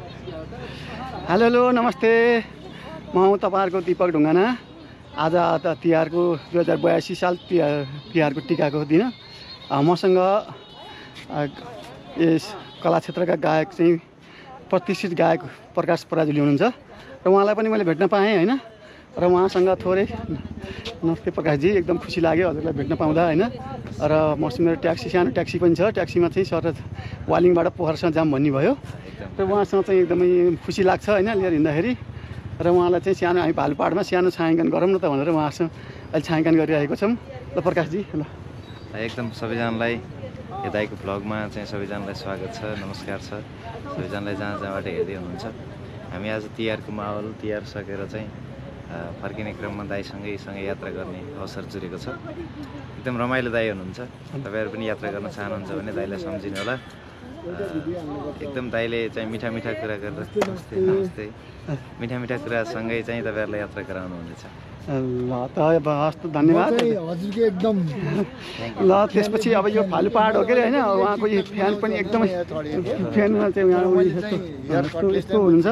Hello hello नमस्ते, म हुँ तपाईँहरूको दीपक ढुङ्गाना। आज त तिहारको 2082 साल तिहारको टिकाको दिन मसँग यस कला क्षेत्रका गायक चाहिँ प्रतिष्ठित गायक प्रकाश पराजुली हुनुहुन्छ र उहाँलाई पनि मैले भेट्न पाएँ होइन। र उहाँसँग थोरै नमस्ते प्रकाशजी, एकदम खुसी लाग्यो हजुरलाई भेट्न पाउँदा होइन। र मसँग मेरो ट्याक्सी, सानो ट्याक्सी पनि छ। ट्याक्सीमा चाहिँ सर वालिङबाट पोखरासँग जाम भन्ने भयो र उहाँसँग चाहिँ एकदमै खुसी लाग्छ होइन लिएर हिँड्दाखेरि। र उहाँलाई चाहिँ सानो हामी भालुपाडमा सानो छायाङ्कन गरौँ न त भनेर उहाँसँग अहिले छायाङ्कन गरिरहेको छौँ। ल प्रकाशजी, ल एकदम सबैजनालाई यो दाइको भ्लगमा चाहिँ सबैजनालाई स्वागत छ, नमस्कार छ सबैजनालाई जहाँ जहाँबाट हेर्दै हुनुहुन्छ। हामी आज तिहारको माहौल, तिहार सकेर चाहिँ फर्किने क्रममा दाइसँगै यात्रा गर्ने अवसर जुरेको छ। एकदम रमाइलो दाइ हुनुहुन्छ। तपाईँहरू पनि यात्रा गर्न चाहनुहुन्छ भने दाइलाई सम्झिनु होला। एकदम दाइले चाहिँ मिठा मिठा कुरा गरेर नमस्ते मिठा मिठा कुरासँगै चाहिँ तपाईँहरूलाई यात्रा गराउनुहुनेछ। ल त हस् त, धन्यवाद हजुरको एकदम। ल त्यसपछि अब यो भालुपाड हो के अरे होइन, उहाँको यो फ्यान पनि एकदमै फ्यानमा चाहिँ यस्तो हुनुहुन्छ।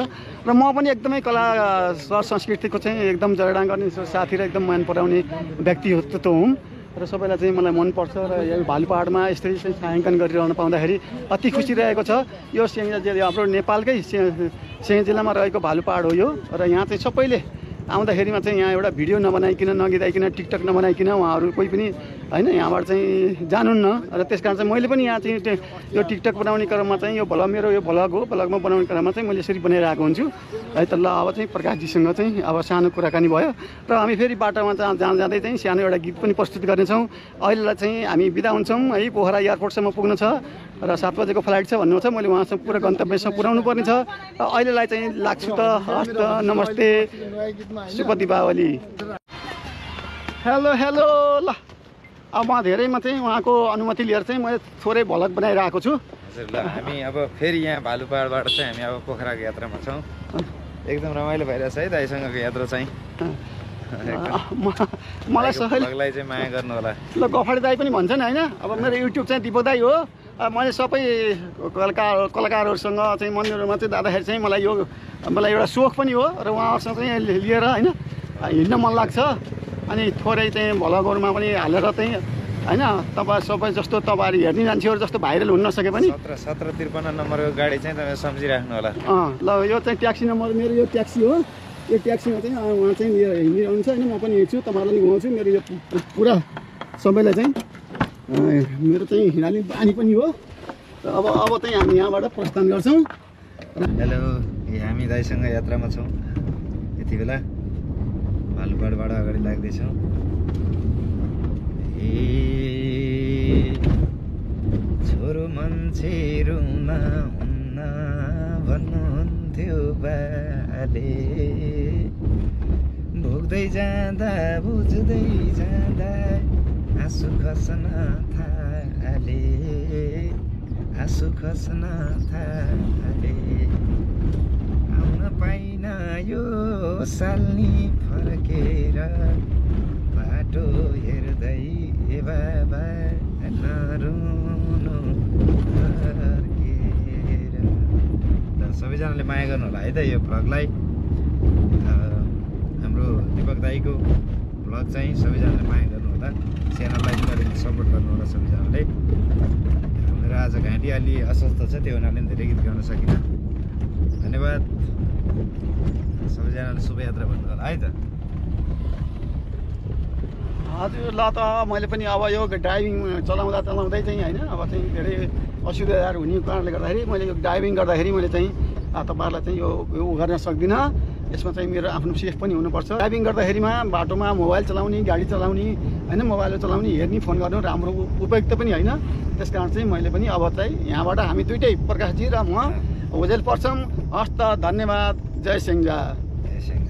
र म पनि एकदमै कला संस्कृतिको चाहिँ एकदम जगडा गर्ने साथी र एकदम मन पराउने व्यक्तित्व हुँ र सबैलाई चाहिँ मलाई मनपर्छ। र यो भालुपाडमा यसरी चाहिँ छायाङ्कन गरिरहन पाउँदाखेरि अति खुसी रहेको छ। यो हाम्रो नेपालकै सिंह जिल्लामा रहेको भालुपाड हो यो। र यहाँ चाहिँ सबैले आउँदाखेरिमा चाहिँ यहाँ एउटा भिडियो नबनाइकन, नगीदाइकन, टिकटक नबनाइकन उहाँहरू कोही पनि होइन यहाँबाट चाहिँ जानुहुन्न। र त्यस कारण चाहिँ मैले पनि यहाँ चाहिँ यो टिकटक बनाउने क्रममा चाहिँ यो भ्लग मेरो यो भ्लग हो, भ्लगमा बनाउने क्रममा चाहिँ मैले यसरी बनाइरहेको हुन्छु है त। ल अब चाहिँ प्रकाशजीसँग चाहिँ अब सानो कुराकानी भयो र हामी फेरि बाटोमा जाँदै चाहिँ सानो एउटा गीत पनि प्रस्तुत गर्नेछौँ। अहिलेलाई चाहिँ हामी बिदा हुन्छौँ है, पोखरा एयरपोर्टसम्म पुग्नु छ र 7 बजेको फ्लाइट छ भन्नु छ। मैले उहाँसँग पुरा गन्तव्यसम्म पुर्याउनु पर्ने छ। र अहिलेलाई चाहिँ लाग्छु त, हस् त, नमस्ते, शुभ दीपावली। Hello hello. ल अब म धेरैमा चाहिँ उहाँको अनुमति लिएर चाहिँ मैले थोरै भ्लग बनाइरहेको छु। हजुर, ल हामी अब फेरि यहाँ भालुपाडबाट चाहिँ हामी अब पोखराको यात्रामा छौँ। एकदम रमाइलो भइरहेछ है दाइसँगको यात्रा चाहिँ। मलाई भ्लगलाई चाहिँ माया गर्नु होला। ल गफाडी दाई पनि भन्छन् होइन। अब मेरो युट्युब चाहिँ दीपक दाई हो। मैले सबै कलाकारहरूसँग चाहिँ मन्दिरहरूमा चाहिँ जाँदाखेरि चाहिँ मलाई एउटा सोख पनि हो र उहाँहरूसँग चाहिँ लिएर होइन हिँड्न मन लाग्छ। अनि थोरै चाहिँ भ्लगहरूमा पनि हालेर चाहिँ होइन तपाईँ सबै जस्तो तपाईँहरू हेर्ने मान्छेहरू जस्तो भाइरल हुन नसके पनि 1753 नम्बरको गाडी चाहिँ तपाईँ सम्झिराख्नु होला। ल यो चाहिँ ट्याक्सी नम्बर मेरो यो ट्याक्सी हो। यो ट्याक्सीमा चाहिँ उहाँ चाहिँ हिँडिरहन्छ होइन, म पनि हिँड्छु, तपाईँहरूलाई पनि घुमाउँछु। मेरो यो पुरा सबैलाई चाहिँ मेरो चाहिँ हिँडाली बानी पनि हो। अब चाहिँ हामी यहाँबाट प्रस्थान गर्छौँ। हेलो, हामी दाइसँग यात्रामा छौँ। यति बेला भालुपाडबाट अगाडि लाग्दैछौँ। छोरो मान्छे रुन हुन्न भन्नुहुन्थ्यो बाले, भोग्दै जाँदा बुझ्दै जाँदा आँसु खस्न थाले, आँसु खस्न थाले। आउन पाइन यो साल्नी फर्केर, बाटो हेर्दै बाबा नरुनु फर्केर। सबैजनाले माया गर्नु होला है त यो भ्लगलाई। हाम्रो दीपक दाईको भ्लग चाहिँ सबैजनाले माया गर्नु होला, च्यानललाई पनि सपोर्ट गर्नु होला सबैजनाले। मेरो आज घाँटी अलि अस्वस्थ छ, त्यो हुनाले धेरै गीत गाउन सकिनँ। धन्यवाद सबैजनाले, शुभयात्रा भन्नु होला है त। हजुर, ल त मैले पनि अब यो ड्राइभिङ चलाउँदै चाहिँ होइन अब चाहिँ धेरै असुविधाहरू हुने कारणले गर्दाखेरि मैले यो ड्राइभिङ गर्दाखेरि मैले चाहिँ तपाईँहरूलाई चाहिँ यो गर्न सक्दिनँ। यसमा चाहिँ मेरो आफ्नो सेफ पनि हुनुपर्छ। ड्राइभिङ गर्दाखेरिमा बाटोमा मोबाइल चलाउने, गाडी चलाउने होइन, मोबाइल चलाउने, हेर्ने, फोन गर्नु राम्रो उपयुक्त पनि होइन। त्यस कारण चाहिँ मैले पनि अब चाहिँ यहाँबाट हामी दुइटै प्रकाशजी र म ओझेल पर्छौँ। हस् त, धन्यवाद। जय सिंह। जय सिंह।